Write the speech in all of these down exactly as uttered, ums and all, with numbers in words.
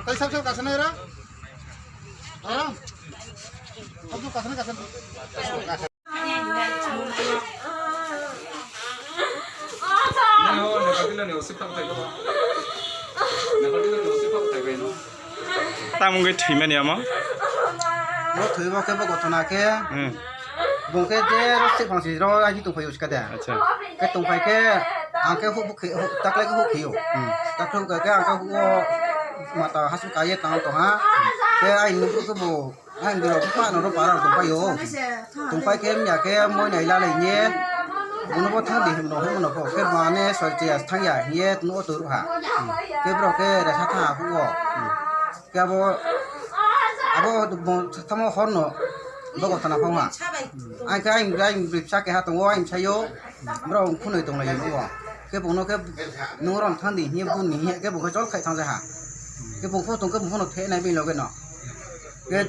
Tei sab sab kasana era? Ora? Sab sab kasana kasana. Tamo wngwi thwimani omo? Bo thwibo khe bo gotona khe. Hmm. Bung khe je rosik phangsi ro aji tongphai uska de. Acha. Khe tongphai khe ang khe huk bukhi, huk taklai khe huk khiyo. Hmm. Taklai huk khe ang khe huk o mata hasu kaiye tang tong ha. Khe ai nukhu khe bo Ang borok phano ro para tongpai o. Tongpai khe mya khe moi nai lalai ni. Bono bo thang di himno himno pho khe mane soi tiya thang ya hiye nugo turu ha. Khe borok khe resa thang ha huo. Khe abo abo bo thamo horno bogo thana phong ha. Ang khe ang ang bwsa khe ha tongo ang sayo. Borok phunui tong lai nugo. Khe bono khe nungrom thang di hiye bun ni hiye khe bo khe chol khai thang ja ha. Khe bo pho tong khe bo phono the nai bi loge no. Khe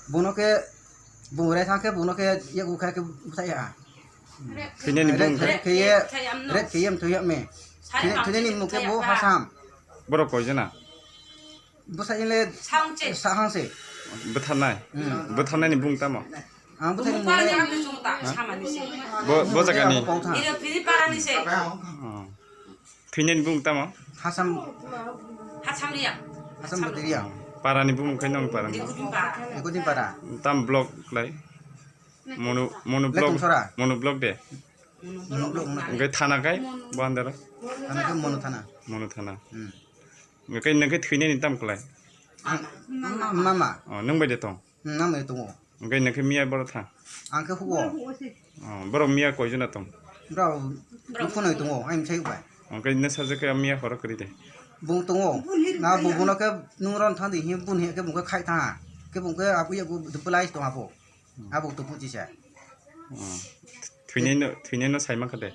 Bono khe bung rai thang khe bono khe yaku kha khe bwthai ya. Thwinani bung khe? Rep khe ye, rep khe ye mthu ya me. Thwinani mung khe bo Hasam. Borok koi jana? Bwsai le sahang se. Bwtharnai? Hmm. Bwtharnai ni bung tamo? Ang bwthai ni mung le. Bo, bo jaga ni? Oh. Thwinani bung tamo? Hasam. Hasam Riya. Hasam Bwtwi Riya. Para ni bumung khai nong para ni? Dikudin para. Dikudin para. Tam block lai. Monu, Monu block. Lekungsora. Monu block de. Monu block na. Hingke thana kai bo andar. Thana kai Monu thana. Monu thana. Hmm. Hingke nang khe thwinani tam klai? Ang, mama. Oh, nang bai de tong? Hmm, nang bai tongo. Hingke nang khe miya boro tha? Ang khe hugo. Oh, borok miya koi jona tong? Borok phunui tongo, ang sai bai. Hingke nasa je khe miya horo kri de? Bung tongo. Na bung bono khe nung ron thang di hin bun he khe bung khe khai tha. Khe bung khe abu yagu dupulai tong abo. Abo tu puji sa. Oh. Thwinai no, thwinai no sai ma kha de?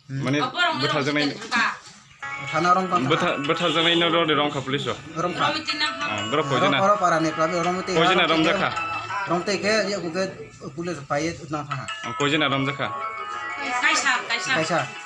Hmm. Mane bwtharjaknai. Thana rong tang. Bwtha-, bwtharjaknai no rode rong kha police o. Rong kha. Ah, borok koi jona? Oro para ni prabi rong te. Koi jona romjakha? Rong te khe ye khe police pai ye na kha. Ah, koi jona romjakha? Kaisa, kaisa. Kaisa.